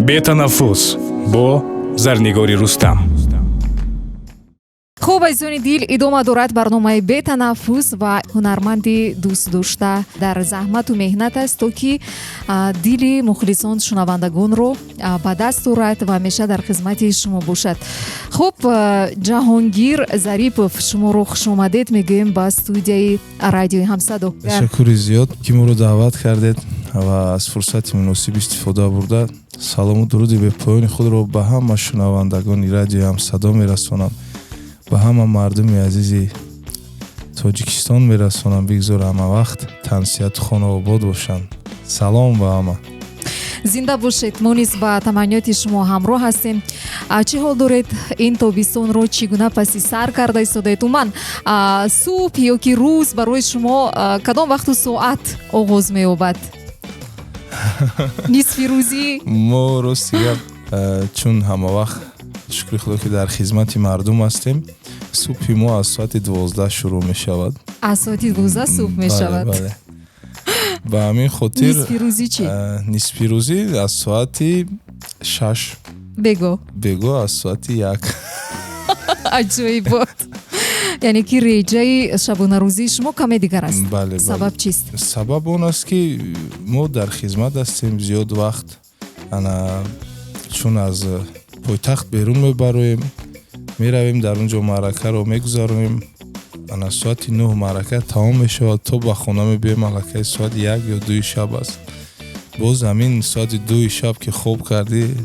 Бетанаффус бо Зарнигори Рустам. Хуб, азизони дил, идома дорад барномаи «Бетанаффус» ва ҳунарманди дӯстдошта дар заҳмату меҳнат аст, то ки дили мухлисон, шунавандагонро ба даст орад ва ҳамеша дар хизмати шумо бошад. Хуб, Ҷаҳонгир Зарипов, шуморо хушомадед мегӯем ба студияи Радиои Ҳамсадо. Ташаккури зиёд, ки моро даъват кардед, ва аз фурсати муносиб истифода бурда, салому дуруди бепоёни худро ба ҳама шунавандагони Радиои Ҳамсадо мерасонам, ба ҳама мардуми азизи Тоҷикистон мерасонам. Бигзор ҳама вақт тансиҳату хонаобод бошанд. Салом ба ҳама. Зинда бошед. Мо низ ба таманниёти шумо ҳамроҳ ҳастем. Чӣ ҳол доред? Ин тобистонро чӣ гуна паси сар карда истодаед? Умуман, субҳ ё ки рӯз барои шумо кадом вақту соат оғоз меёбад? Нисфи рӯзӣ? Мо, рости гап, чун ҳама вақт, шукри Худо, ки дар хизмати мардум ҳастем, субҳи мо аз соати 12 шурӯъ мешавад. Аз соати 12 субҳ мешавад. Бале. Ба ҳамин хотир. Нисфи рӯзӣ чӣ? Нисфи рӯзӣ аз соати 6. Бего? Бего аз соати 1. Аҷоибот! Яъне ки реҷаи шабонарӯзии шумо каме дигар аст. Бале. Сабаб чист? Сабаб он аст, ки мо дар хизмат ҳастем зиёд вақт. Ана чун аз пойтахт берун мебароем, меравем, дар он ҷо маъракаро мегузаронем. Ана соати 9 маърака тамом мешавад, то ба хона мебиёем, аллакай соати 1 ё 2-и шаб аст. Боз ҳамин соати 2-и шаб ки хоб кардӣ,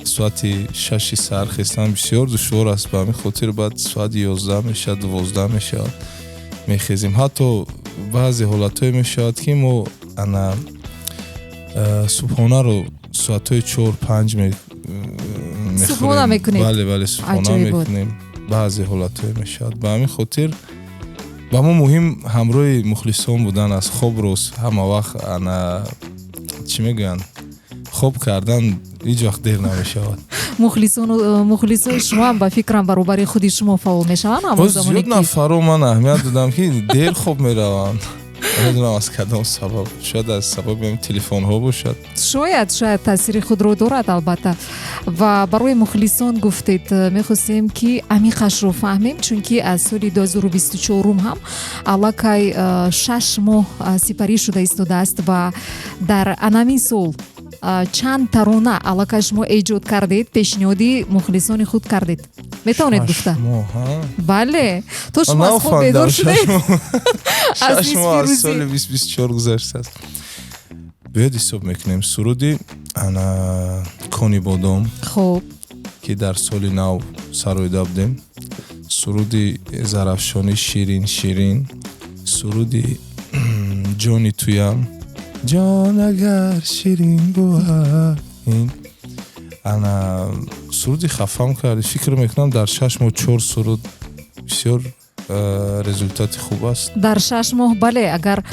соати 6-и саҳар хестан бисёр душвор аст. Ба ҳамин хотир баъд соати 11 мешавад, 12 мешавад, мехезем. Ҳатто баъзе ҳолатҳое мешавад, ки мо ана субҳонаро соатҳои 4-5 Субҳона мекунед? Бале, субҳона мекунем. Баъзе ҳолатҳое мешавад. Ба ҳамин хотир ба мо муҳим ҳамроҳи мухлисон будан аст. Хоб рост ҳама вақт, ана чӣ мегӯянд, хоб кардан ҳеҷ вақт дер намешавад. Мухлисони шумо ҳам, ба фикрам, баробари худи шумо фаъол мешаванд. Зиёд нафаро ман аҳамият додам, ки дер хоб мераванд. Намедонам, аз кадом сабаб, шояд аз сабаби телефонҳо бошад. Шояд таъсири худро дорад, албатта. Ва барои мухлисон гуфтед, мехостем, ки амиқашро фаҳмем, чунки аз соли 2024 ҳам аллакай 6 моҳ сипарӣ шуда истодааст ва дар анамин сол чанд тарона аллакай шумо эҷод кардед, пешниҳоди мухлисони худ кардед, метавонед гуфта? Бале, то шумо аз хоб бедор шудед. 6 моҳ аз соли 2024 гузаштааст. Биёед, ҳисоб мекунем. Суруди ана «Кони бодом», ки дар соли нав сароида будем, суруди Зарафшонӣ «Ширин, ширин», суруди «Ҷони туям», «Ҷон агар ширин бувад», ин ана суруди «Хафам карди». Фикр мекунам, дар 6 моҳ чор суруд бисёр результати хуб аст. Дар 6 моҳ, бале, агар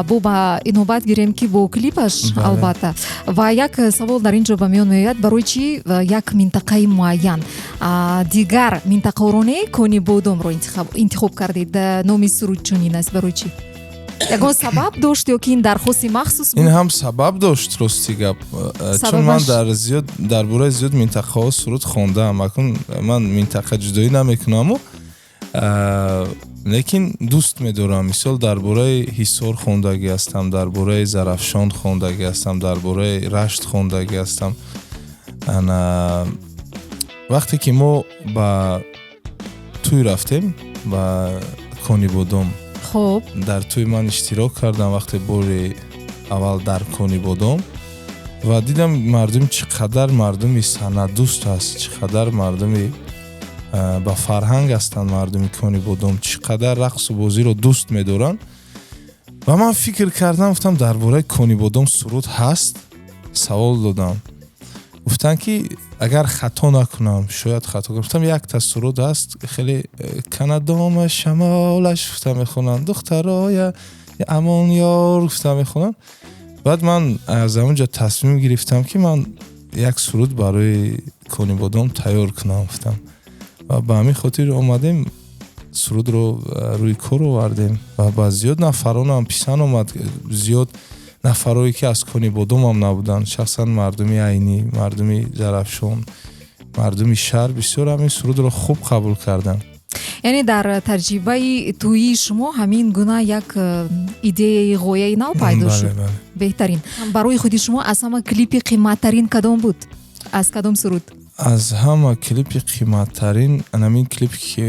бо ба инобат гирем, ки бо клипаш, албатта. Ва як савол дар ин ҷо ба миён меояд: барои чӣ як минтақаи муайян, дигар минтақаро не, Кони Бодомро интихоб кардед? Номи суруд чунин аст, барои чӣ? Ягон сабаб дошт ё ки ин дархости махсус буд? Ин ҳам сабаб дошт, рости гап, чун ман дар зиёд, дар бораи зиёд минтақаҳо суруд хондаам. Акун ман минтақа ҷудоӣ намекунаму, лекин дӯст медорам. Мисол, дар бораи Ҳисор хондагӣ ҳастам, дар бораи Зарафшон хондагӣ ҳастам, дар бораи Рашт хондагӣ ҳастам. Ана вақте ки мо ба тӯй рафтем, ба Конибодом, дар тӯй ман иштирок кардам вақте бори аввал дар Конибодом ва дидам, мардум чӣ қадар мардуми санъатдӯст аст, чӣ қадар мардуми ба фарҳанг ҳастанд мардуми Конибодом, чӣ қадар рақсу бозиро дӯст медоранд. Ва ман фикр кардам, гуфтам, дар бораи Конибодом суруд ҳаст? Савол додам, гуфтанд, ки агар хато накунам, шояд хато кунам, гуфтам, якта суруд ҳаст, хеле «Канадома шамолаш» гуфта мехонанд, «Духтароя амон ёр» гуфта мехонанд. Баъд ман аз он ҷо тасмим гирифтам, ки ман як суруд барои Конибодом тайёр кунам, гуфтам. Ва ба ҳамин хотир омадем, сурудро рӯи кор овардем ва ба зиёд нафаронам писанд омад. Зиёд Нафарое ки аз Конибодомам набуданд, шахсан мардуми Айнӣ, мардуми Зарафшон, мардуми шаҳр бисёр ҳамин сурудро хуб қабул карданд. Яъне дар таҷрибаи тӯии шумо ҳамин гуна як идеяи ғояи нав пайдо шуд. Беҳтарин. Барои худи шумо аз ҳама клипи қиматтарин кадом буд, аз кадом суруд? Аз ҳама клипи қиматтарин анамин клипе ки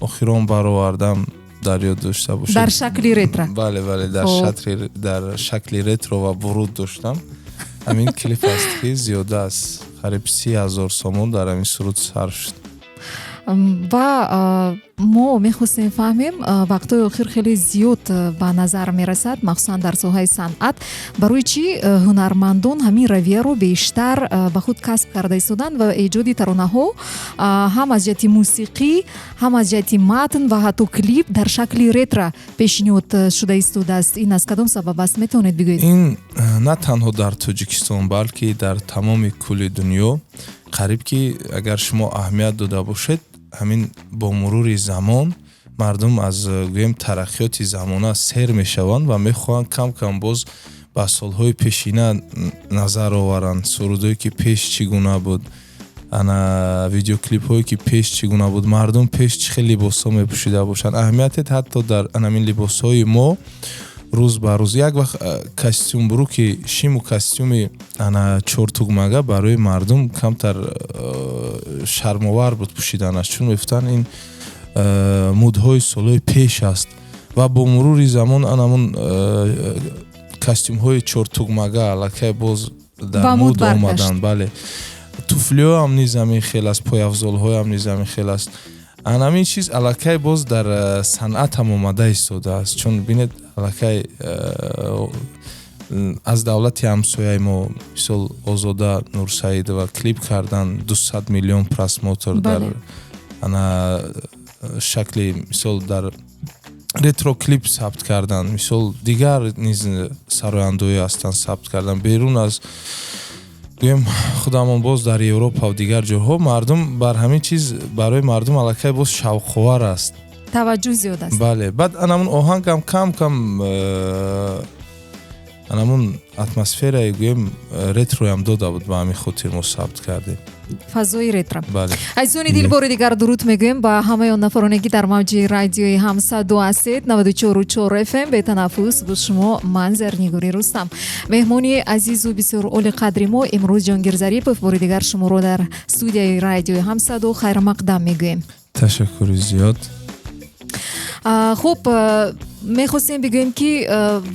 охирон баровардам, дар ёд дошта бошед. Дар шакли ретро. Бале, дар шакли ретро ва буруд доштам. Ҳамин клип аст, ки зиёда аз қариб 30 000 сомон дар ҳамин суруд сарф шуд. Ва мо мехостем фаҳмем, вақтҳои охир хеле зиёд ба назар мерасад, махсусан дар соҳаи санъат, барои чӣ ҳунармандон ҳамин равияро бештар ба худ касб карда истоданд ва эҷоди таронаҳо ҳам аз ҷиҳати мусиқӣ, ҳам аз ҷиҳати матн ва ҳатто клип дар шакли ретро пешниҳод шуда истодааст? Ин аз кадом сабаб аст, метавонед бигӯед? Ин на танҳо дар Тоҷикистон, балки дар тамоми кулли дунё қариб ки, агар шумо аҳамият дода бошед, ҳамин бо мурури замон мардум аз, гӯем, тараққиёти замона сер мешаванд ва мехоҳанд кам кам боз ба солҳои пешина назар оваранд, сурудое ки пеш чӣ гуна буд, ана видеоклипҳое ки пеш чӣ гуна буд, мардум пеш чӣ хел либосҳо мепӯшида бошанд. Аҳамиятед, ҳатто дар анамин либосҳои мо рӯз ба рӯз, як вақт костюм, бруки, шиму костюми ана чортугмага барои мардум камтар шармовар буд пӯшиданаш, чун мегуфтанд, ин мудҳои солҳои пеш аст. Ва бо мурури замон анамун костюмҳои чортугмага аллакай боз дар муд омаданд. Бале, туфлиҳоам низ ҳамин хел аст, пойафзолҳоям низ ҳамин хел аст. Анамин чиз аллакай боз дар санъатам омада истодааст, чун бинед, аллакай аз давлати ҳамсояи мо, мисол, Озода Нурсаидова клип кардан, 200 миллион просмотр дар ана шакли, мисол, дар ретро клип сабт кардан. Мисол, дигар низ сарояндоӣ ҳастанд, сабт кардан берун аз, гӯем, худамон, боз дар Европа ва дигар ҷоҳо мардум бар ҳамин чиз, барои мардум аллакай боз шавқовар аст. Таваҷҷӯҳ зиёд аст. Бале, баъд анамун оҳангам кам кам анамун атмосфераи, гӯем, ретроям дода буд, ба ҳамин хотир мо сабт кардем. Фазои ретро. Бале. Азизони дил, бори дигар дуруд мегӯем ба ҳамаи он нафароне, ки дар мавҷи радиои Ҳамсадо ҳастед, 94,4 FM, бетанаффус бо шумо ман, Зарнигори Рустам. Меҳмони азизу бисёр олиқадри мо имрӯз Ҷонгир Зарипов. Бори дигар шуморо дар студияи радиои Ҳамсадо хайрмақдам мегӯем. Ташаккури зиёд. Хуб, мехостем бигӯем, ки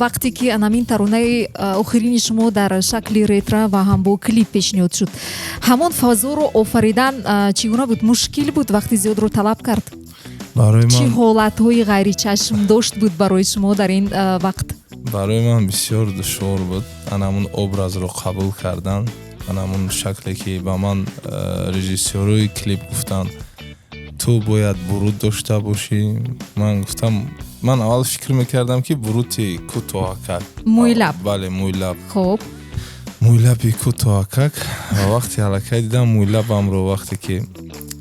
вақте ки анамин таронаи охирини шумо дар шакли ретро ва ҳам бо клип пешниҳод шуд, ҳамон фазоро офаридан чӣ гуна буд? Мушкил буд? Вақти зиёдро талаб кард? Барои чӣ ман ҳолатҳои ғайричашмдошт буд барои шумо дар ин вақт? Барои ман бисёр душвор буд анамун образро қабул кардан, анамун шакле ки ба ман режиссёрои клип гуфтанд: «Ту бояд буруд дошта бошӣ». Ман гуфтам, ман аввал фикр мекардам, ки бурути кӯтоҳакак. Мӯйлаб. Бале, мӯйлаб. Мӯйлаби кӯтоҳакак. Ва вақте аллакай дидам мӯйлабамро, вақте ки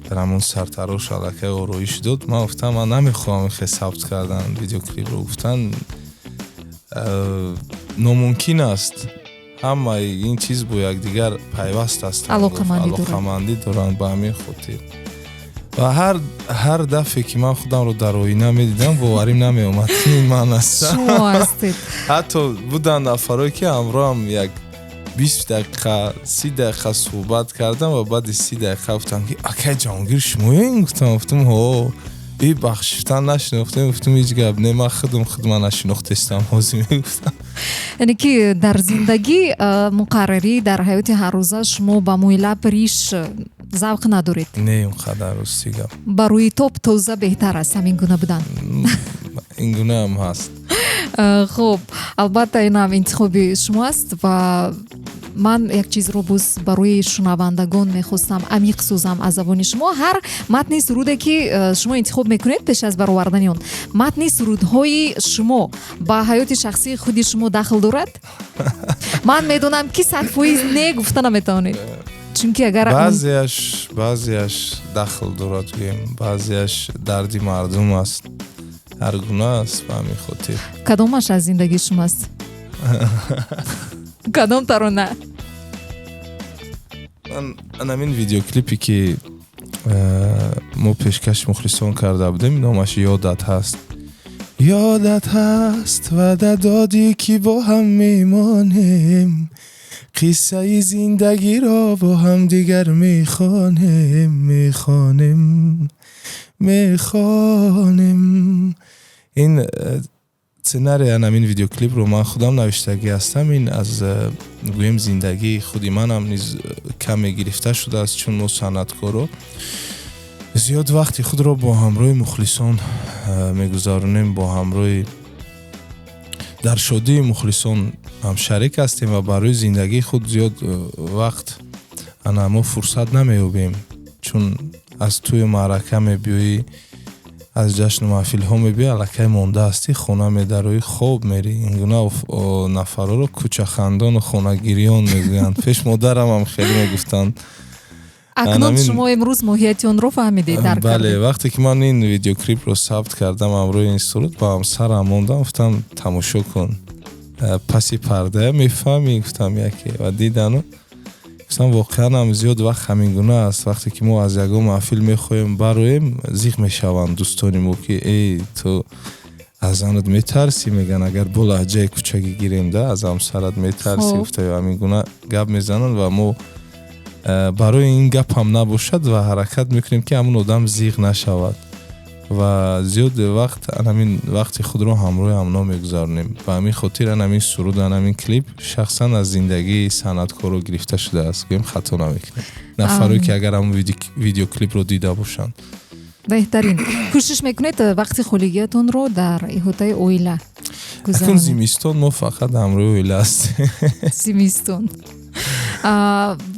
дар ҳамон сартарош аллакай ороиш дод, ман гуфтам, ман намехоҳам хе сабт кардан видеоклипро. Гуфтан, номумкин аст, ҳамаи ин чиз бо якдигар пайваст ҳастанд. Алоқамандӣ доранд. Алоқамандӣ доранд. Ба ҳамин хотир ва ҳар дафъе ки ман худамро дар оина медидам, боварим намеомад, ки ин ман ҳастам. Шумо ҳастед. Ҳатто буданд нафарое ки ҳамроҳам як 20 дақиқа, 30 дақиқа суҳбат кардам ва баъди 30 дақиқа гуфтам, ки акай Ҷаҳонгир, шумоен? Гуфтам, гуфтам, ҳо. И бахшифтан, нашинохтем. Гуфтам, ҳеҷ гап не, ман худам худма нашинохтестам ҳозир, мегуфтам. Яъне ки дар зиндагӣ муқаррарӣ, дар ҳаёти ҳаррӯза шумо ба мӯйлаб, риш завқ надоред? Не, он қадар, рости гап. Ба рӯи топ тоза беҳтар аст ҳамин гуна будан. Ин гунаам ҳаст. Хуб, албатта, инам интихоби шумо аст. Ва ман як чизро боз барои шунавандагон мехостам амиқ созам аз забони шумо. Ҳар матни суруде, ки шумо интихоб мекунед, пеш аз баровардани он, матни сурудҳои шумо ба ҳаёти шахсии худи шумо дахл дорад? Ман медонам, ки 100% не гуфта наметавонед, чунки агар Баъзеаш дахл дорад, гӯем, баъзеаш дарди мардум аст, ҳар гуна аст, ба ҳамин хотир. Кадомаш аз зиндагии шумоаст? Кадом тарона? Анамин видеоклипе ки мо пешкаши мухлисон карда будем, номаш «Ёдат ҳаст». Ёдат ҳаст, ваъда додӣ, ки бо ҳам мемонем, қиссаи зиндагиро бо ҳамдигар мехонем, мехонем, мехонем. Ин сценарий анамин видеоклипро ман худам навиштагӣ ҳастам. Ин аз гӯем зиндагии худи манам низ каме гирифта шудааст, чун мо санъаткоро зиёд вақти худро бо ҳамроҳи мухлисон мегузаронем, бо ҳамроҳи дар шодии мухлисон ҳамшарик ҳастем ва барои зиндагии худ зиёд вақт ана мо фурсат намеёбем, чун аз тӯю маърака мебиёӣ, аз ҷашну маҳфилҳо мебиёӣ, аллакай монда ҳастӣ, хона медароӣ, хоб мерӣ. Ин гуна нафарҳоро кӯчахандону хонагирён мегӯянд. Пеш модарамам хеле мегуфтанд. Акнун шумо имрӯз моҳияти онро фаҳмидед, дарк Бале. кардед. Вақте ки ман ин видеоклипро сабт кардам ҳамроҳи ин суруд, ба ҳамсарам мондам, гуфтам: «Тамошо кун, паси парда мефаҳмӣ», гуфтам яке ва дидану гуфтам: «Воқеан ҳам зиёд вақт ҳамин гуна аст». Вақте ки мо аз ягон маҳфил мехоҳем бароем, зиқ мешаванд дӯстони мо, ки эй, ту аз занат метарсӣ, мегӯянд, агар бо лаҳҷаи кӯчагӣ гирем да, аз ҳамсарат метарсӣ, гуфта ҳамин гуна гап мезананд ва мо барои ин гапам набошад ва ҳаракат мекунем, ки ҳамун одам зиқ нашавад ва зиёд вақт анамин вақти худро ҳамроҳи ҳамно мегузаронем. Ба ҳамин хотир анамин суруд, анамин клип шахсан аз зиндагии санъаткоро гирифта шудааст, гӯем хато намекунем, нафарое ки агар ҳамун видеоклипро дида бошанд. Беҳтарин. Кӯшиш мекунед вақти холигиятонро дар иҳотаи оила Акун гузаронед? зимистон мо фақат ҳамроҳи оила ҳастем. Зимистон.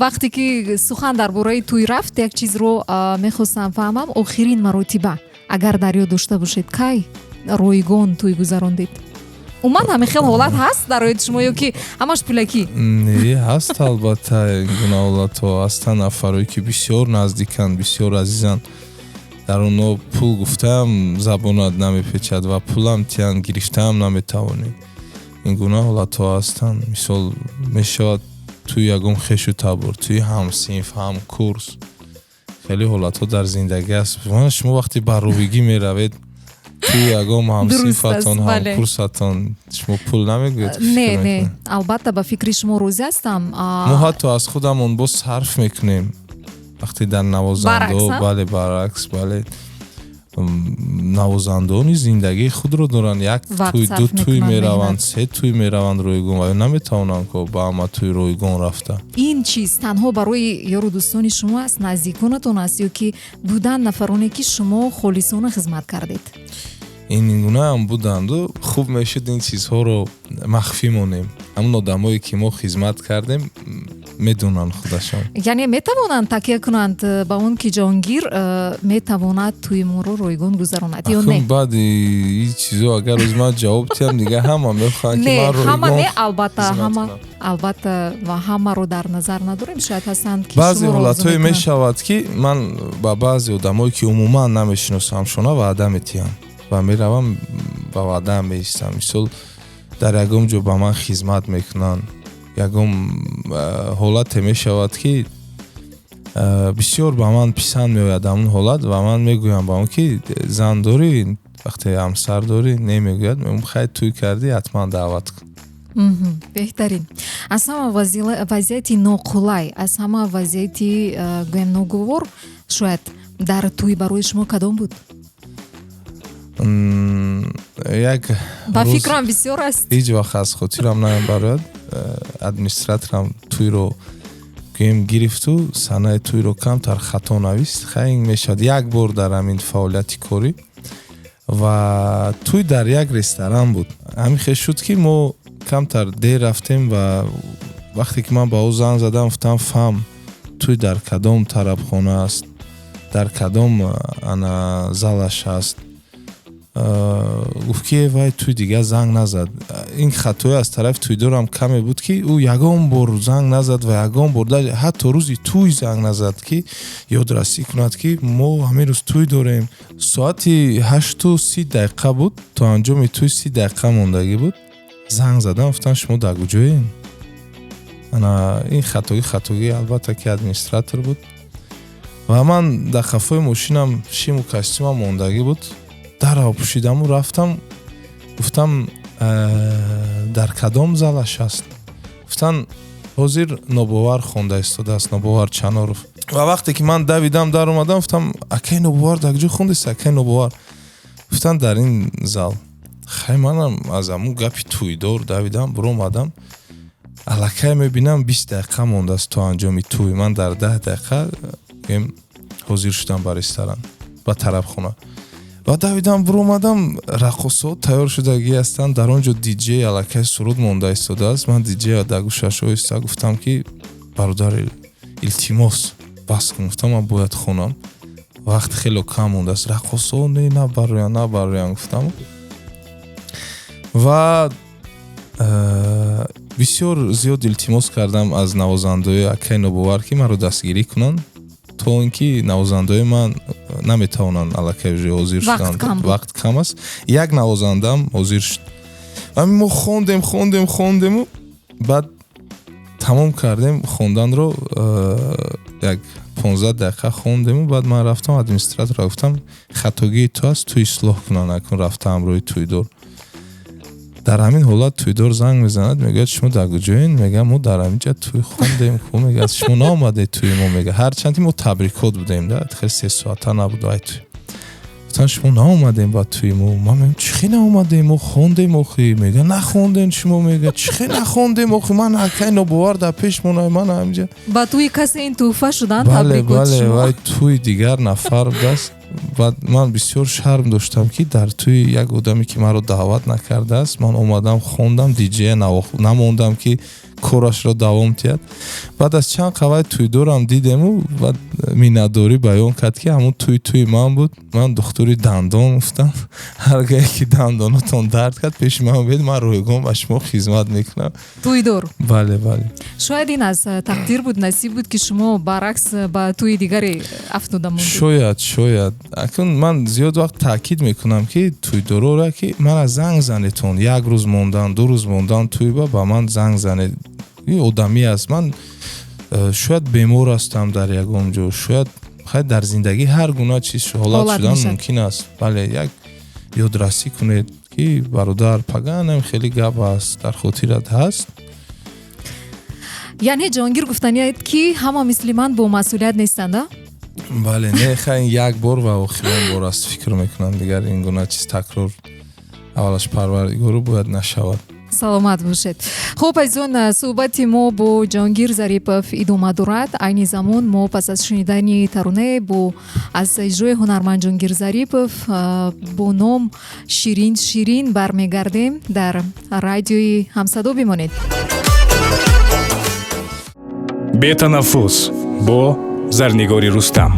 Вақте ки сухан дар бораи тӯй рафт, як чизро мехостам фаҳмам: охирин маротиба, агар дар ёд дошта бошед, кай ройгон тӯй гузарондед? Умуман ҳамин хел ҳолат ҳаст дар ояди шумо ё ки ҳамаш пулакӣ? Не, ҳаст, албатта, ин гуна ҳолатҳо ҳастанд. Нафарое ки бисёр наздиканд, бисёр азизанд, дар онҳо пул гуфтаам забонат намепечад ва пулам тиян гирифтаам наметавонӣ. Ин гуна ҳолатҳо ҳастанд. Мисол, мешавад тӯи ягон хешу табор, тӯи ҳамсинф, ҳамкурс. Хеле ҳолатҳо дар зиндагӣ аст. Мана шумо вақте ба ровигӣ меравед, тӯи ягон ҳамсинфатон, ҳамкурсатон, шумо пул намегӯед? Не, не, албатта, ба фикри шумо розӣ ҳастам. Мо ҳатто аз худамон боз сарф мекунем вақте дар навозандаҳо. Бале, баръакс, бале, навозандаҳо зиндагии худро доранд. Як тӯй, ду тӯй мераванд, се тӯй мераванд ройгон ва наметавонанд ко ба ҳама тӯй ройгон рафта. Ин чиз танҳо барои ёру дӯстони шумо аст, наздиконатон аст ё ки буданд нафароне, ки шумо холисона хизмат кардед? Ин гунаам буданду хуб мешуд ин чизҳоро махфӣ монем. Ҳамон одамое ки мо хизмат кардем, медонанд худашон. Яъне метавонанд такя кунанд ба он ки Ҷонгир метавонад тӯи моро ройгон гузаронад ё не? Баъди ин чизо агар рӯз ман ҷавоб диҳам, дигар ҳама мехоҳанд ки ман ройгон ҳама не, албатта, ҳама, албатта, ва ҳамаро дар назар надорем. Шояд ҳастанд ки баъзе ҳолатҳое мешавад, ки ман ба баъзе одамое ки умуман намешиносамшона, ваъда метиҳам ва меравам, ба ваъдаам меистам. Мисол, дар ягон ҷо ба ман хизмат мекунанд, ягон ҳолате мешавад, ки бисёр ба ман писанд меояд ҳамон ҳолат, ва ман мегӯям ба он ки зан дорӣ, вақте ҳамсар дорӣ, не мегӯяд, мегӯям: «Хай, тӯй кардӣ, ҳатман даъват кун». Беҳтарин. Аз ҳама вазъияти ноқулай, аз ҳама вазъияти, гӯем, ногувор шояд дар тӯй барои шумо кадом буд? Як Ба фикрам, бисёр аст. Ҳеҷ вақт аз хотирам намебарояд. Администраторам тӯйро, гӯем, гирифту санаи тӯйро камтар хато навист. Хай, ин мешавад як бор дар ҳамин фаъолияти корӣ. Ва тӯй дар як ресторан буд. Ҳамин хел шуд, ки мо камтар дер рафтем ва вақте ки ман ба ӯ занг задам, гуфтам: «Фаҳм, тӯй дар кадом тарабхона аст, дар кадом ана залаш аст?» Гуфт, ки вай тӯй дигар занг назад. Ин хатое аз тарафи тӯйдорам каме буд, ки ӯ ягон бор занг назад ва ягон бор, ҳатто рӯзи тӯй занг назад, ки ёдрасӣ кунад, ки мо ҳамин рӯз тӯй дорем. Соати 8:30 буд, то анҷоми тӯй 30 дақиқа мондагӣ буд. Занг задам, гуфтам, шумо дар куҷоед? Ана ин хатогӣ албатта, ки администратор буд. Ва ман дар қафои мошинам шиму костюмам мондагӣ буд, дарав пӯшидаму рафтам, гуфтам, дар кадом залаш аст? Гуфтан, ҳозир Нобовар хонда истодааст, Нобовар Чаноров. Ва вақте ки ман давидам даромадам, гуфтам, акай Нобовар дар куҷо хондест, акай Нобовар? Гуфтан, дар ин зал. Хай, манам аз ҳамун гапи тӯйдор давидам биромадам. Аллакай мебинам, 20 дақиқа мондааст то анҷоми тӯй. Ман дар 10 дақиқа гӯем ҳозир шудам ба ресторан, ба тарабхона. Ва давидам биромадам, раққосҳо тайёр шудагӣ ҳастанд дар он ҷо, диҷей аллакай суруд монда истодааст. Ман диҷея дар гӯшаш оҳиста гуфтам, ки бародар, илтимос, бас кун, гуфтам, ман бояд хонам, вақт хело кам мондааст. Раққосҳо не, набароян, набароян, гуфтам. Ва бисёр зиёд илтимос кардам аз навозандаҳои акай Нобовар, ки маро дастгирӣ кунанд, то ин ки навозандаҳои ман наметавонанд, аллакай уже ҳозир шуданд, вақт кам аст. Як навозандаам ҳозир шуд. Ҳамин мо хондем, хондем, хондему баъд тамом кардем хонданро, як 15 дақиқа хондему баъд ман рафтам администраторро гуфтам, хатогии ту аст, ту ислоҳ кунан. Акун рафта ҳамроҳи тӯйдор. Дар ҳамин ҳолат тӯйдор занг мезанад, мегӯяд, шумо дар куҷоен? Мегӯям, мо дар ҳамин ҷа тӯй хондем ку. Мегӯяд, шумо наомадед тӯи мо, мега, ҳарчанд ки мо табрикот будем, да хеле 3 соата набуд ай тӯй. Гуфтан, шумо наомадем ба тӯи мо. Ман мегӯям, чӣ хел наомадем, мо хондем охи. Мега, нахондем шумо. Мега, чӣ хел нахондем охи, ман акай Нобовар дар пеш монай, ман ҳаминҷа. Ба тӯи касе ин тӯҳфа шудан. Бале, бале, вай тӯи дигар нафар будааст. Баъд ман бисёр шарм доштам, ки дар тӯи як одаме, ки маро даъват накардааст, ман омадам, хондам, диҷея намондам, ки корашро давом диҳад. Баъд аз чанд қавай тӯйдорам дидему, баъд миннатдорӣ баён кард, ки ҳамун тӯй тӯи ман буд, ман духтури дандон, гуфтам, ҳар гое ки дандонотон дард кард, пеши ман биед, ман ройгон ба шумо хизмат мекунам. Тӯйдор. Бале, бале. Шояд ин аз тақдир буд, насиб буд, ки шумо баръакс ба тӯи дигаре афтода мондед. Шояд, шояд. Акун ман зиёд вақт таъкид мекунам, ки тӯйдорора, ки мана занг занетон, як рӯз мондан, 2 рӯз мондан тӯйба ба ман занг занед. Ин одамӣ аст. Ман шояд бемор ҳастам дар ягон ҷо, шояд, хай, дар зиндагӣ ҳар гуна чиз ҳолат шудан мумкин аст. Бале, як ёдрасӣ кунед, ки бародар, паганам хеле гап аст, дар хотират ҳаст. Яъне, Ҷаҳонгир, гуфтаниед, ки ҳама мисли ман бо масъулият нестанд, а? Бале, не, хай, як бор ва охирон бор аст, фикр мекунам, дигар ин гуна чиз такрор, аввалаш Парвардигору, бояд нашавад. Саломат бошед. Хуб, азизон, суҳбати мо бо Ҷаҳонгир Зарипов идома дорад. Айни замон мо пас аз шунидани таронае бо аз иҷрои ҳунарманд Ҷаҳонгир Зарипов бо ном «Ширин, ширин» бармегардем. Дар радиои Ҳамсадо бимонед. Бетанаффус бо Зарнигори Рустам.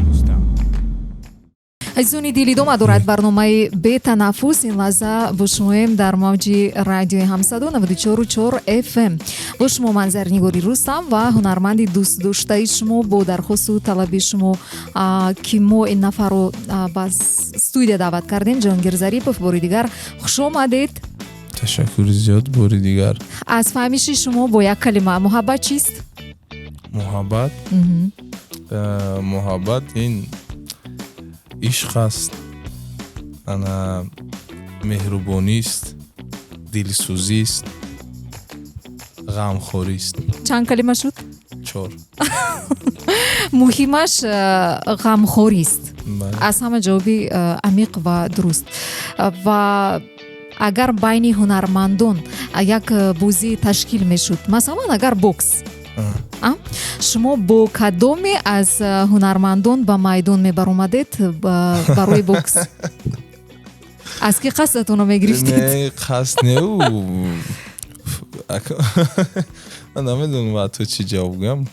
Азизони дил, идома дорад барномаи «Бетанаффус». Ин лаҳза бо шумоем дар мавҷи радиои Ҳамсадо 94,4 FM. Бо шумо ман, Зарнигори Рустам, ва ҳунарманди дӯстдоштаи шумо, бо дархосту талаби шумо, ки мо ин нафарро ба студия даъват кардем, Ҷаҳонгир Зарипов. Бори дигар хуш омадед. Ташаккури зиёд бори дигар. Аз фаҳмиши шумо, бо як калима, муҳаббат чист? Муҳаббат? Муҳаббат ин ишқ аст, ана меҳрубонист, дилсӯзист, ғамхорист. Чанд калима шуд? Чор. Муҳимаш ғамхорист. Аз ҳама ҷавоби амиқ ва дуруст. Ва агар байни ҳунармандон як бозӣ ташкил мешуд, масалан, агар бокс, шумо бо кадоме аз ҳунармандон ба майдон мебаромадед барои бокс? Аз ки қасдатонро мегирифтед? Не, қасд неу, ман намедонам ба ту чӣ ҷавоб гӯям.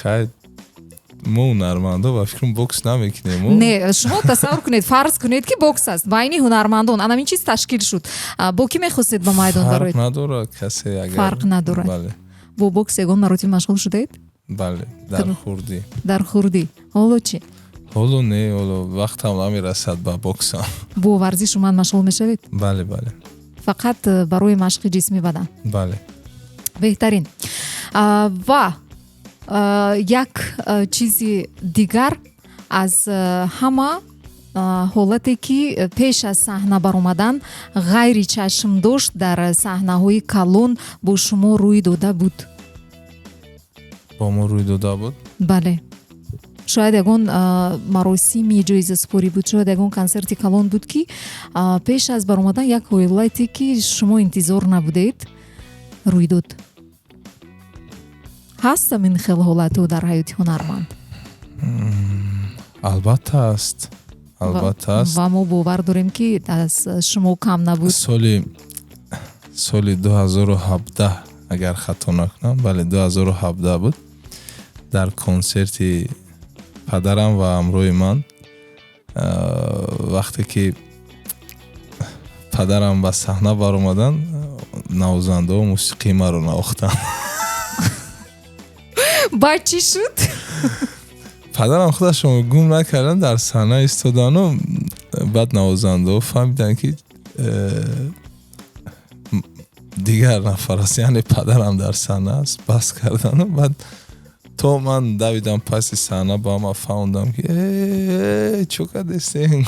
Хай, мо ҳунармандо ба фикрам бокс намекунем. Не, шумо тасаввур кунед, фарз кунед, ки бокс аст байни ҳунармандон, анамин чиз ташкил шуд, бо кӣ мехостед ба майдон бароед? Надорад касе. Агар фарқ надорад. Бо бокс ягон маротиба машғул шудаед? Бале, дар хурдӣ. Дар хурдӣ. Ҳоло чӣ? Ҳоло не, ҳоло вақтам намерасад ба боксам. Бо варзиш умуман машғул мешавед? Бале, бале. Фақат барои машқи ҷисми бадан. Бале. Беҳтарин. Ва як чизи дигар, аз ҳама ҳолате, ки пеш аз саҳна баромадан ғайричашмдошт дар саҳнаҳои калон бо шумо рӯй дода буд? Бо мо рӯй дода буд? Бале, шояд ягон маросими ҷоизасупорӣ буд, шояд ягон консерти калон буд, ки пеш аз баромадан як ҳолате, ки шумо интизор набудед, рӯй дод. Ҳаст ҳамин хел ҳолатҳо дар ҳаёти ҳунарманд? Албатта аст, албатта аст. Ва мо бовар дорем, ки аз шумо кам набуд. Соли 2017, агар хато накунам, бале, 2017 буд, дар консерти падарам ва ҳамроҳи ман, вақте ки падарам ба саҳна баромаданд, навозандаҳо мусиқии маро навохтанд. Баъд чӣ шуд? Падарам худашон гум накарданд, дар саҳна истодану баъд навозандаҳо фаҳмиданд, ки дигар нафар аст, яъне падарам дар саҳна аст. Бас кардану баъд то ман давидам паси саҳна, ба ҳама фаҳмондам, ки чӯ кардестем.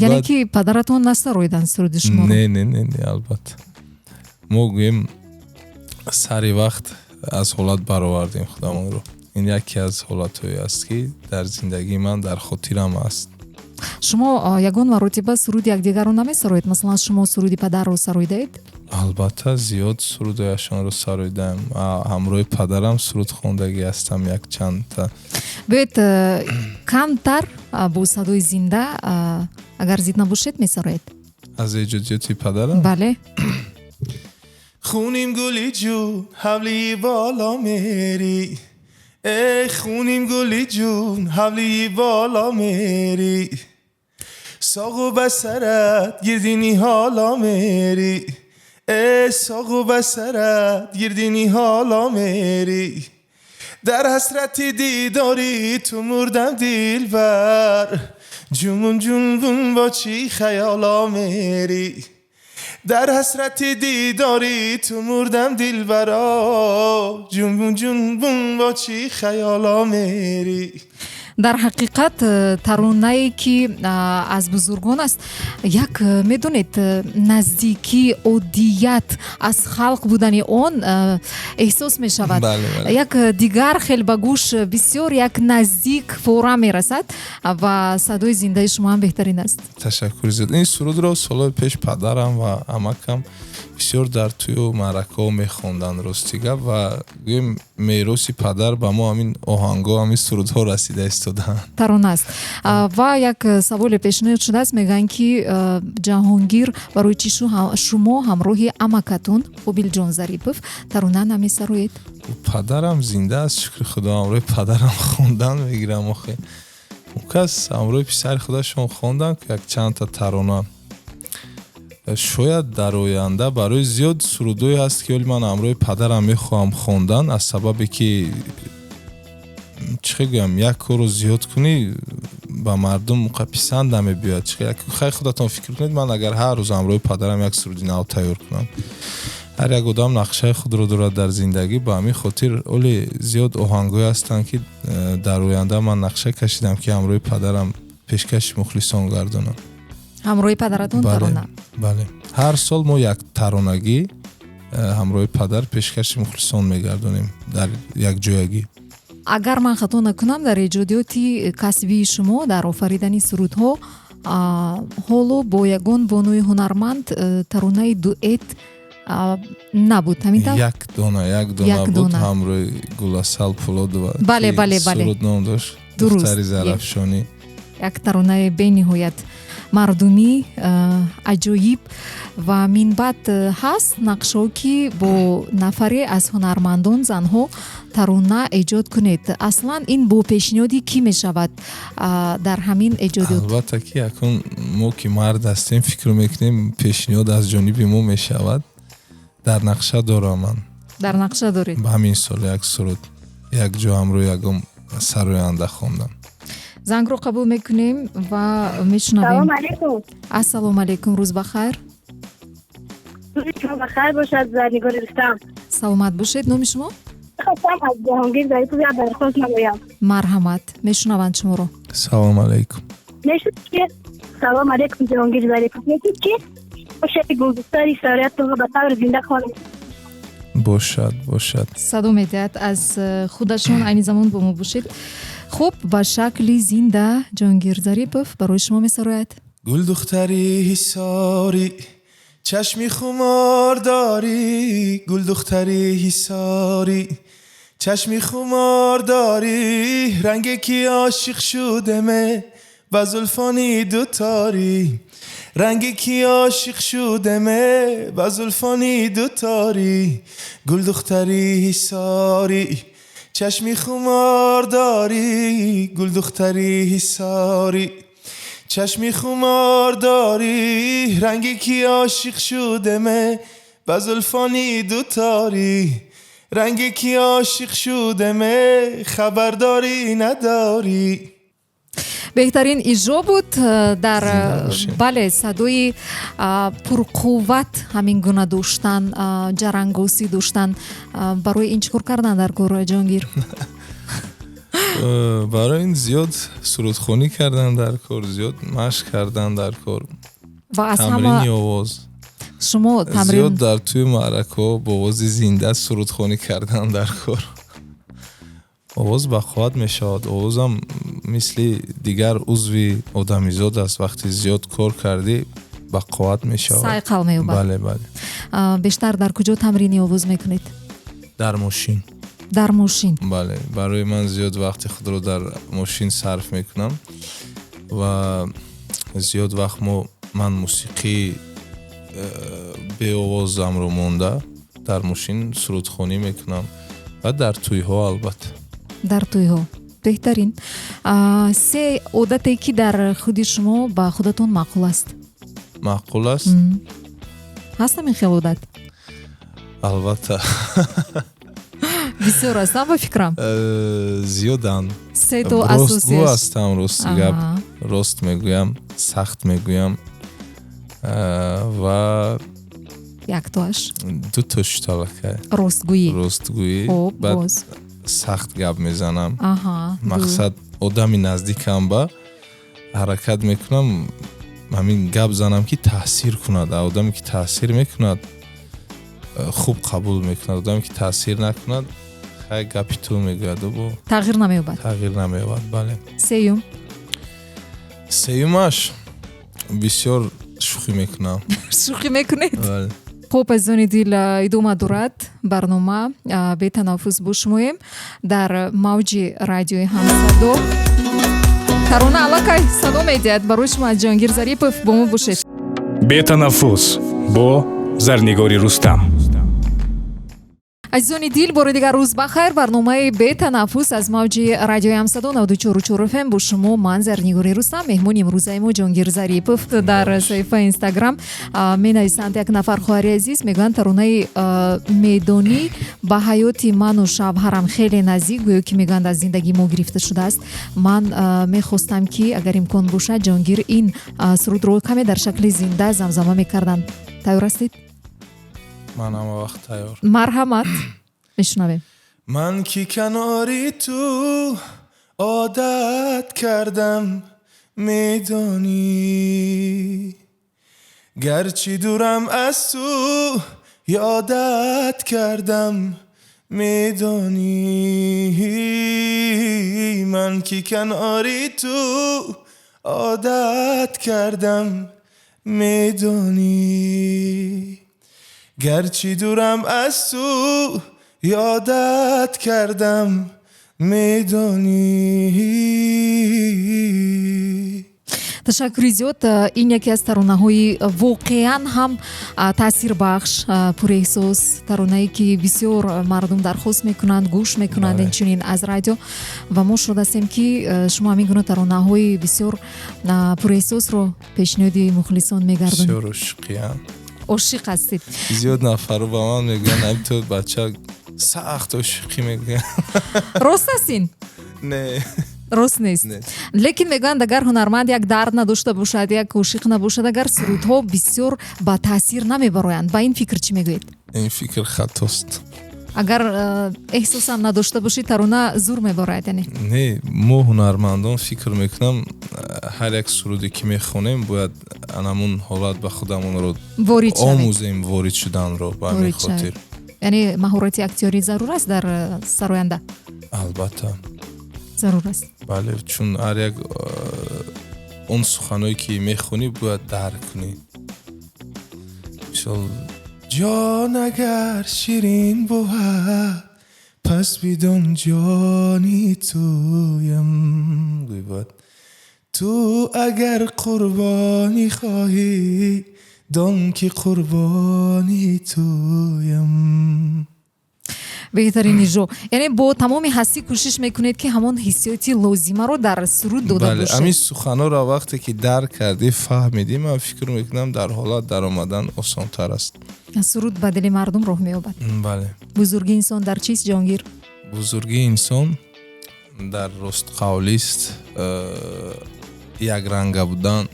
Яъне ки падаратон насароиданд суруди шуморо? Не, не, не, не, албатта. Мо гӯем, сари вақт аз ҳолат баровардем худамонро. Ин яке аз ҳолатҳое аст, ки дар зиндагии ман дар хотирам аст. Шумо ягон маротиба суруди якдигарро намесароед? Масалан, шумо суруди падарро сароидаед? Албатта, зиёд сурудҳояшонро сароидаам. Ҳамроҳи падарам суруд хондагӣ ҳастам якчандта. Биёед, камтар бо садои зинда, агар зид набошед, месароед. Аз эҷодиёти падарам? Бале. Хуним гули ҷун, ҳавлии боло мери, эй хуним гули ҷун, ҳавлии боло мери, соғу ба сарат гирди ниҳоло мери, эй соғу ба сарат гирди ниҳоло мери, дар ҳасрати дидори ту мурдам, дилбар, ҷумун ҷунбун, бо чӣ хаёло мери, дар ҳасрати дидори ту мурдам, дилбаро, ҷунбун ҷунбун, бо чӣ хаёло мери. Дар ҳақиқат, таронае, ки аз бузургон аст, як медонед, наздикӣ, оддият, аз халқ будани он эҳсос мешавад. Як дигар хел ба гӯш бисёр як наздик, фора мерасад ва садои зиндаи шумо ҳам беҳтарин аст. Ташаккури зиёд. Ин сурудро солҳои пеш падарам ва амакам бисёр дар тӯю маъракаҳо мехонданд, рости гап, ва гӯем, мероси падар ба мо ҳамин оҳангҳо, ҳамин сурудҳо расида истодаанд. Тарона аст. Ва як саволе пешниҳод шудааст, мегӯянд, ки Ҷаҳонгир, барои чӣ шумо ҳамроҳи амакатон Қобилҷон Зарипов тарона намесароед? Падарам зинда аст, шукри худо, ҳамроҳи падарам хондан мегирам. Охе, он кас ҳамроҳи писари худашон хонданд як чандта тарона. Шояд дар оянда, барои зиёд сурудҳое ҳаст, ки оли ман ҳамроҳи падарам мехоҳам хондан, аз сабабе ки, чӣ хел гӯям, як корро зиёд кунӣ, ба мардум писанд намебиёяд. Хай, худатон фикр кунед, ман агар ҳар рӯз ҳамроҳи падарам як суруди нав тайёр кунам, ҳар як одам нақшаи худро дорад дар зиндагӣ. Ба ҳамин хотир оли зиёд оҳангҳое ҳастанд, ки дар оянда ман нақша кашидам, ки ҳамроҳи падарам пешкаши мухлисон гардонам. Ҳамроҳи падаратон тарона? Бале, ҳар сол мо як таронагӣ ҳамроҳи падар пешкаши мухлисон мегардонем дар якҷоягӣ. Агар ман хато накунам, дар эҷодиёти касбии шумо, дар офаридани сурудҳо, ҳоло бо ягон бонуи ҳунарманд таронаи дуэт набуд, ҳамин тавр? Як дона, як дона буд, ҳамроҳи Гуласал Пулодова. Бале, бале, бале. Суруд ном дошт «Духтари Зарафшонӣ». Як таронаи бениҳоят мардумӣ, аҷоиб. Ва минбаъд ҳаст нақшҳо, ки бо нафаре аз ҳунармандон занҳо тарона эҷод кунед? Аслан ин бо пешниҳоди кӣ мешавад дар ҳамин эҷодиёт? Албатта, ки акун мо ки мард ҳастем, фикр мекунем, пешниҳод аз ҷониби мо мешавад. Дар нақша дорам ман. Дар нақша доред? Ба ҳамин сол як суруд якҷо ҳамроҳи ягон сароянда хондам. Зангро қабул мекунем ва мешунавем. Салом алейкум. Ассалому алейкум, рӯз бахайр. Рӯзи шумо бахайр бошад, Зарнигори Рустам. Саломат бошед. Номи шумо? Хостам аз Ҷаҳонгир Зарипов як дархост намоям. Марҳамат, мешунаванд шуморо. Салом алейкум. Мешуд ки, салом алейкум, Ҷаҳонгир Зарипов, мешуд ки шеъри Гулдухтари Ҳисориятро ба таври зинда хонед? Бошад, бошад. Садо медиҳад аз худашон, айни замон бо мо бошед. Хуб, ба шакли зинда Ҷонгир Зарипов барои шумо месарояд. Гулдухтари Ҳисорӣ, чашми хумор дорӣ, гулдухтари Ҳисорӣ, чашми хумор дорӣ, ранге ки ошиқ шудаме ба зулфони дуторӣ, ранге ки ошиқ шудаме ба зулфони дуторӣ, гулдухтари Ҳисорӣ, чашми хумор дорӣ, гулдухтари Ҳисорӣ, чашми хумор дорӣ, ранге ки ошиқ шудаме ба зулфони дуторӣ, ранге ки ошиқ шудаме, хабардорӣ надорӣ. Беҳтарин иҷро буд дар Зинда бошед. Бале, садои пурқувват ҳамин гуна доштан, ҷарангосӣ доштан, барои ин чӣ кор кардан дар кор, Ҷонгир? Барои ин зиёд сурудхонӣ кардан дар кор, зиёд машқ кардан дар кор. Ва аз ҳама Тамрини овоз. Шумо тамрин Зиёд дар тӯи маъракаҳо бо овози зинда сурудхонӣ кардан дар кор. Овоз бақувват мешавад. Овозам мисли дигар узви одамизод аст, вақте зиёд кор кардӣ, бақувват мешавад. Сайқал меёбад. Бале, бале. Бештар дар куҷо тамрини овоз мекунед? Дар мошин. Дар мошин? Бале, барои ман зиёд вақти худро дар мошин сарф мекунам ва зиёд вақт ман мусиқии беовозамро монда, дар мошин сурудхонӣ мекунам ва дар тӯйҳо, албатта. Дар тӯйҳо, беҳтарин. Се одате ки дар худи шумо ба худатон маъқул аст? Маъқул аст? Ҳаст ҳамин хел одат? Албатта. Бисёр аст, ба фикрам. Зиёданд. Сето Ростгӯ асосиаш? ҳастам, рости гап. Рост мегӯям, сахт мегӯям ва Яктоаш? Дуто шуд аллакай. Ростгӯӣ. Ростгӯӣ. Хуб. Баъд боз? Сахт гап мезанам. Аҳа, ду. Мақсад, одами наздикам ба ҳаракат мекунам ҳамин гап занам ки таъсир кунад, а одаме ки таъсир мекунад, хуб қабул мекунад, одаме ки таъсир накунад, хай, гапи ту мегӯяд бо Тағйир намеёбад. Тағйир намеёбад, бале. Сеюм? Сеюмаш, бисёр шӯхӣ мекунам. Шӯхӣ мекунед? Бале. Хуб, азизони дил, идома дорад барнома «Бетанаффус». Бо шумоем дар мавҷи радиои Ҳамсадо. Тарона аллакай садо медиҳад барои шумо аз Ҷонгир Зарипов. Бо мо бошед. Бетанаффус бо Зарнигори Рустам. Азизони дил, бори дигар рӯз бахайр. Барномаи «Бетанаффус» аз мавҷи радиои Ҳамсадо 94,4 ФМ, бо шумо ман, Зарнигори Рустам. Меҳмони имрӯзаи мо Ҷонгир Зарипов. Дар саҳифаи Инстаграм менависанд як нафар хоҳари азиз, мегӯянд: таронаи «Медонӣ» ба ҳаёти ману шавҳарам хеле наздик, гӯё ки мегӯянд аз зиндагии мо гирифта шудааст. Ман мехостам ки агар имкон бошад, Ҷонгир ин сурудро каме дар шакли зинда замзама мекарданд. Тайёр ҳастед? Ман ҳама вақт тайёр. Марҳамат, мешунавем. Ман ки канори ту одат кардам, медонӣ, гарчи дурам, аз ту ёдат кардам, медонӣ. Ман ки канори ту одат кардам, медонӣ, гарчи дурам, аз ту ёдат кардам, медонӣ. Ташаккури зиёд. Ин яке аз таронаҳои воқеан ҳам таъсирбахш, пурэҳсос, таронае ки бисёр мардум дархост мекунанд, гӯш мекунанд инчунин аз радио, ва мо шод ҳастем ки шумо ҳамин гуна таронаҳои бисёр пурэҳсосро пешниҳоди мухлисон мегардонед. Бисёр ошиқиям. Ошиқ ҳастед? Зиёд нафару ба ман мегӯянд: «Ами ту бача сахт ошиқӣ», мегӯянд. Рост аст ин? Не. Рост нест. Лекин мегӯянд, агар ҳунарманд як дард надошта бошад, як ошиқ набошад, агар сурудҳо бисёр ба таъсир намебароянд. Ба ин фикр чӣ мегӯед? Ин фикр хатост. Агар эҳсосам надошта бошӣ, тарона зур мебарояд, яъне? Не, мо ҳунармандон, фикр мекунам, ҳар як суруде ки мехонем, бояд анамун ҳолат ба худамонро омӯзем, ворид шуданро, ба ҳамин хотир. Яъне маҳорати актёрӣ зарур аст дар сароянда? Албатта. Зарур аст. Бале, чун ҳар як он суханое ки мехонӣ, бояд дарк кунӣ. Мисол, ҷон агар ширин бувад, пас бидон, ҷони туям. Гӯй, бояд ту агар қурбонӣ хоҳӣ, дон ки қурбони туям. Беҳтарин иҷро. Яъне бо тамоми ҳастӣ кӯшиш мекунед, ки ҳамон ҳиссиёти лозимаро дар суруд дода бошед. Ҳамин суханҳоро вақте ки дарк кардӣ, фаҳмидӣ, ман фикр мекунам, дар ҳолат даромадан осонтар аст. Суруд ба дили мардум роҳ меёбад. Бале. Бузургии инсон дар чист, Ҷонгир? Бузургии инсон дар ростқавлист, якранга будан,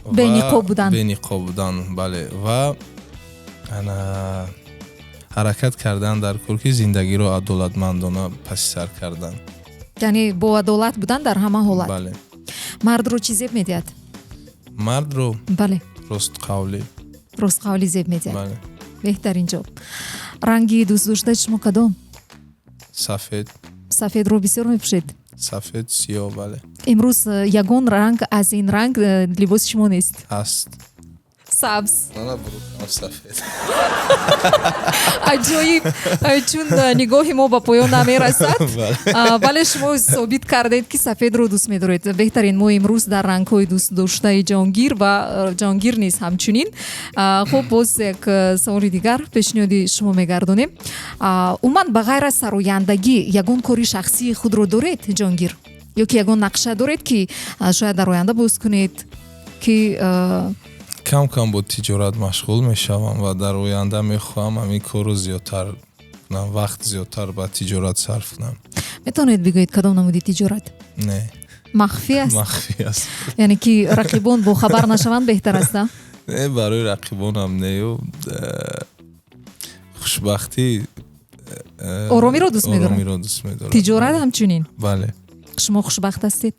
бениқоб будан. Бениқоб будан, бале, ва ана ҳаракат кардан дар кор, ки зиндагиро адолатмандона паси сар кардан. Яъне бо адолат будан дар ҳама ҳолат. Бале. Мардро чӣ зеб медиҳад? Мардро? Бале. Ростқавлӣ. Ростқавлӣ зеб медиҳад. Бале. Беҳтарин ҷавоб. Ранги дӯстдоштаи шумо кадом? Сафед. Сафедро бисёр мепӯшед? Сафед, сиёҳ, бале. Имрӯз ягон ранг аз ин ранг либоси шумо нест? Ҳаст. Сабз. Мана бурукам сафед. Аҷоиб, чун нигоҳи мо ба поён намерасад, вале шумо собит кардед, ки сафедро дӯст медоред. Беҳтарин. Мо имрӯз дар рангҳои дӯстдоштаи Ҷонгир ва Ҷонгир низ ҳамчунин. Хуб, боз як саволи дигар пешниҳоди шумо мегардонем. Умуман, ба ғайр аз сарояндагӣ, ягон кори шахсии худро доред, Ҷонгир, ё ки ягон нақша доред, ки шояд дар оянда боз кунед, ки Кам кам бо тиҷорат машғул мешавам ва дар оянда мехоҳам ҳамин корро зиёдтар кунам, вақт зиёдтар ба тиҷорат сарф кунам. Метавонед бигӯед, кадом намуди тиҷорат? Не. Махфӣ аст? Махфӣ аст. Яъне ки рақибон бохабар нашаванд, беҳтар аст, а? Не, барои рақибонам нею хушбахтӣ. Оромиро дӯст медорам. Оромиро дӯст медорам. Тиҷорат ҳамчунин. Бале. Шумо хушбахт ҳастед?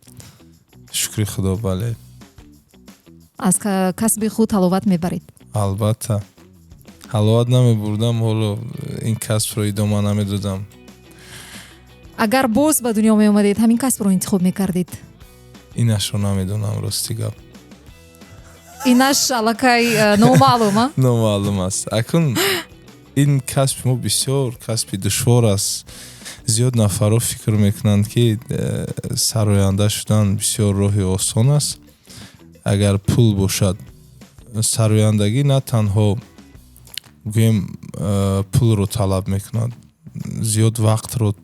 Шукри Худо, бале. Аз касби худ ҳаловат мебаред? Албатта, ҳаловат намебурдам, ҳоло ин касбро идома намедодам. Агар боз ба дунё меомадед, ҳамин касбро интихоб мекардед? Инашро намедонам, рости гап. Инаш аллакай номаълум, а? Номаълум аст. Акун ин касби мо бисёр касби душвор аст. Зиёд нафарҳо фикр мекунанд, ки сароянда шудан бисёр роҳи осон аст, агар пул бошад. Сарояндагӣ на танҳо, гӯем, пулро талаб мекунад, зиёд вақтро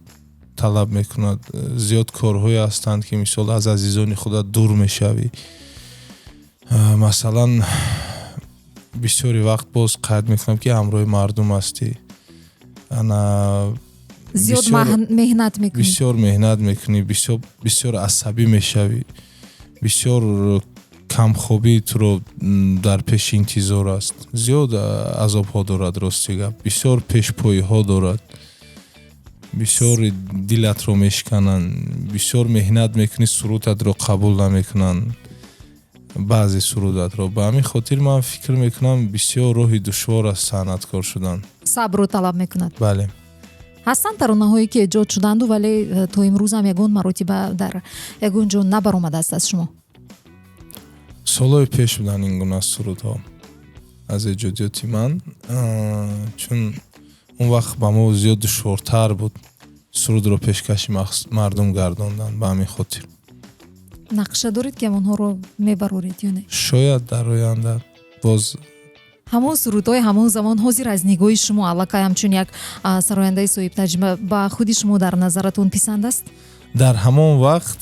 талаб мекунад, зиёд корҳое ҳастанд, ки мисол аз азизони худат дур мешавӣ. Масалан, бисёри вақт, боз қайд мекунам, ки ҳамроҳи мардум ҳастӣ, ана Зиёд меҳнат мекунӣ. Бисёр меҳнат мекунӣ, бисёр асабӣ мешавӣ, бисёр камхобӣ туро дар пеши интизор аст. Зиёд азобҳо дорад, рости гап, бисёр пешпоиҳо дорад, бисёр дилатро мешикананд, бисёр меҳнат мекунӣ, сурудатро қабул намекунанд, баъзе сурудатро. Ба ҳамин хотир ман фикр мекунам, бисёр роҳи душвор аст санъаткор шудан. Сабрро талаб мекунад. Бале. Ҳастанд таронаҳое, ки эҷод шуданду, вале то имрӯзам ягон маротиба дар ягон ҷо набаромадааст аз шумо? Солҳои пеш буданд ин гуна сурудҳо аз эҷодиёти ман, чун он вақт ба мо зиёд душвортар буд сурудро пешкаши мардум гардондан, ба ҳамин хотир. Нақша доред, ки ҳамонҳоро мебароред ё не? Шояд дар оянда боз. Ҳамон сурудҳои ҳамон замон ҳозир аз нигоҳи шумо, аллакай ҳамчун як сарояндаи соҳибтаҷриба, ба худи шумо дар назаратон писанд аст? Дар ҳамон вақт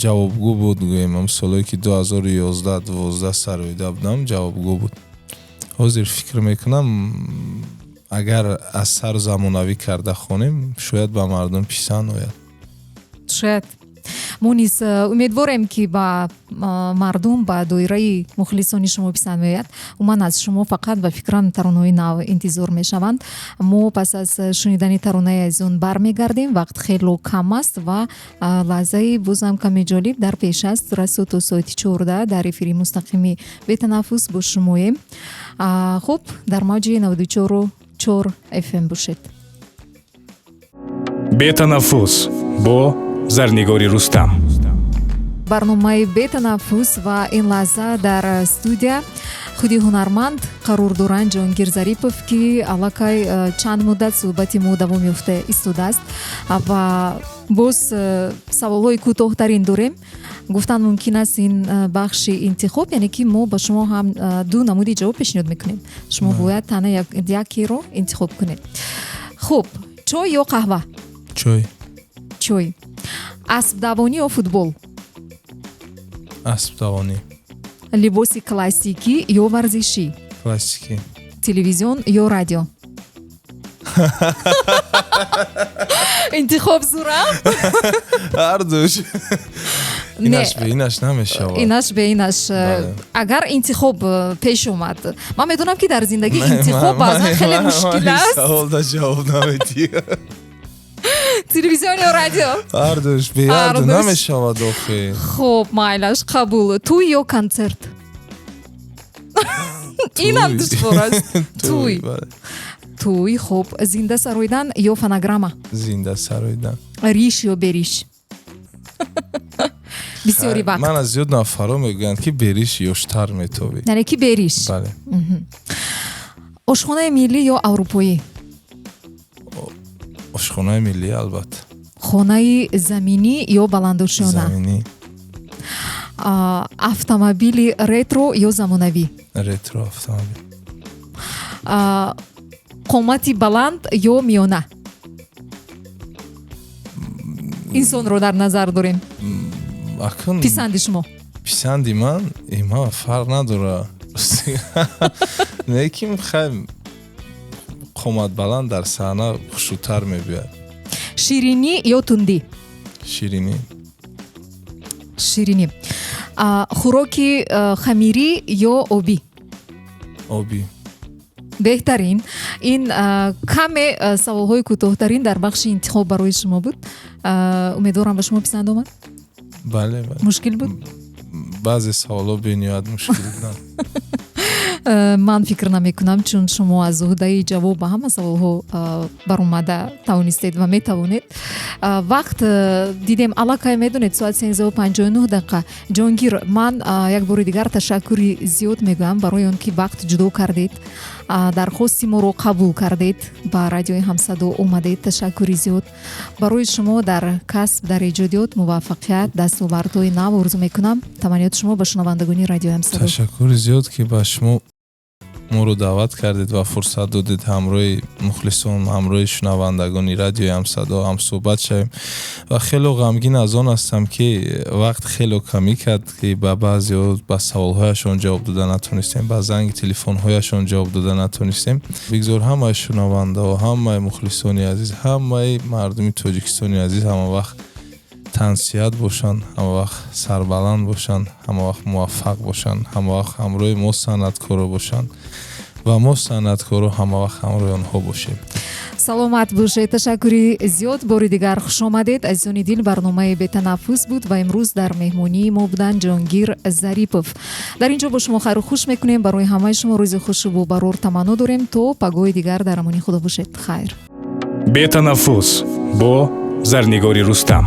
ҷавобгӯ буд, гӯем, ҳам солҳое ки 2011, 12 сароида будам, ҷавобгӯ буд. Ҳозир фикр мекунам, агар аз сар замонавӣ карда хонем, шояд ба мардум писанд ояд. Шояд. Мо низ умедворем, ки ба мардум, ба доираи мухлисони шумо писанд меояд. Умуман, аз шумо фақат, ба фикрам, таронаҳои нав интизор мешаванд. Мо пас аз шунидани таронаи азизон бармегардем. Вақт хело кам аст ва лаҳзаи бозам каме ҷолиб дар пеш аст. Расо то соати 14 дар эфири мустақими «Бетанаффус» бо шумоем. Хуб, дар мавҷи 94,4 FM бошед. «Бетанаффус» бо Зарнигори Рустам. Барномаи «Бетанаффус» ва ин лаҳза дар студия худи ҳунарманд қарор доранд, Ҷонгир Зарипов, ки аллакай чанд муддат суҳбати мо давом ёфта истодааст ва боз саволҳои кӯтоҳтарин дорем. Гуфтан мумкин аст, ин бахши интихоб, яъне ки мо ба шумо ҳам ду намуди ҷавоб пешниҳод мекунем, шумо бояд танҳо якеро интихоб кунед. Хуб, чой ё қаҳва? Чой. Чой. Аспдавонӣ ё футбол? Аспдавонӣ. Либоси классикӣ ё варзишӣ? Классикӣ. Телевизион ё радио? Интихоб зурам. Ҳардуш. Инаш бе инаш намешавад. Инаш бе инаш. Агар интихоб пеш омад, ман медонам, ки дар зиндагӣ интихоб баъзан хеле мушкил аст. Саволда ҷавоб намедиҳ. Телевизион ё радио? Ҳардуш, бе ҳарду намешавад охи. Хуб, майлаш, қабул. Тӯй ё консерт? Инам душвор аст. Тӯй, тӯй. Хуб, зинда сароидан ё фонограмма? Зинда сароидан. Риш ё бериш бисёри вақт? Ман аз зиёд нафарҳо мегӯянд, ки бериш ёштар метобӣ. Яъне ки бериш. Бале. Ошхонаи миллӣ ё аврупоӣ? Ошхонаи миллӣ, албатта. Хонаи заминӣ ё баландошёна? Заминӣ. Автомобили ретро ё замонавӣ? Ретро автомобил. Қомати баланд ё миёна? Инсонро дар назар дорем. Акун писанди шумо. Писанди ман ма фарқ надора, лекин хай, қомат баланд дар саҳна хушрӯтар мебиёяд. Ширинӣ ё тундӣ? Ширинӣ. Ширинӣ. Хӯроки хамирӣ ё обӣ? Обӣ. Беҳтарин. Ин каме саволҳои кӯтоҳтарин дар бахши интихоб барои шумо буд. Умедворам, ба шумо писанд омад. Бале. Мушкил буд? Баъзе саволҳо бениҳоят мушкил буданд. Ман фикр намекунам, чун шумо аз уҳдаи ҷавоб ба ҳама саволҳо баромада тавонистед ва метавонед. Вақт дидем, аллакай медонед, соат 13:59. Ҷонгир, ман як бори дигар ташаккури зиёд мегӯям барои он ки вақт ҷудо кардед, дархости моро қабул кардед, ба радиои Ҳамсадо омадед. Ташаккури зиёд барои шумо. Дар касб, дар эҷодиёт муваффақият, дастовардҳои нав орзу мекунам. Таманниёти шумо ба шунавандагони радиои Ҳамсадо. Ташаккури зиёд, ки ба шумо моро даъват кардед ва фурсат додед ҳамроҳи мухлисон, ҳамроҳи шунавандагони радиои Ҳамсадо ҳамсӯҳбат шавем. Ва хело ғамгин аз он ҳастам, ки вақт хело камӣ кард, ки ба баъзеҳо ба саволҳояшон ҷавоб дода натонистем, ба занги телефонҳояшон ҷавоб дода натонистем. Бигзор ҳамаи шунавандаҳо, ҳамаи мухлисони азиз, ҳамаи мардуми Тоҷикистони азиз ҳама вақт тансиҳат бошанд, ҳамавақт сарбаланд бошанд, ҳамавақт муваффақ бошанд, ҳамавақт ҳамроҳи мо санъаткоро бошанд ва мо санъаткоро ҳамавақт ҳамроҳи онҳо бошем. Саломат бошед, ташаккури зиёд. Бори дигар хуш омадед. Азизони дил, барномаи «Бетанаффус» буд ва имрӯз дар меҳмонии мо буданд Ҷонгир Зарипов. Дар ин ҷо бо шумо хайру хуш мекунем. Барои ҳамаи шумо рӯзи хушу бобарор таманно дорем. То пагоҳи дигар дар амони Худо бошед. Хайр. «Бетанаффус» бо Зарнигори Рустам.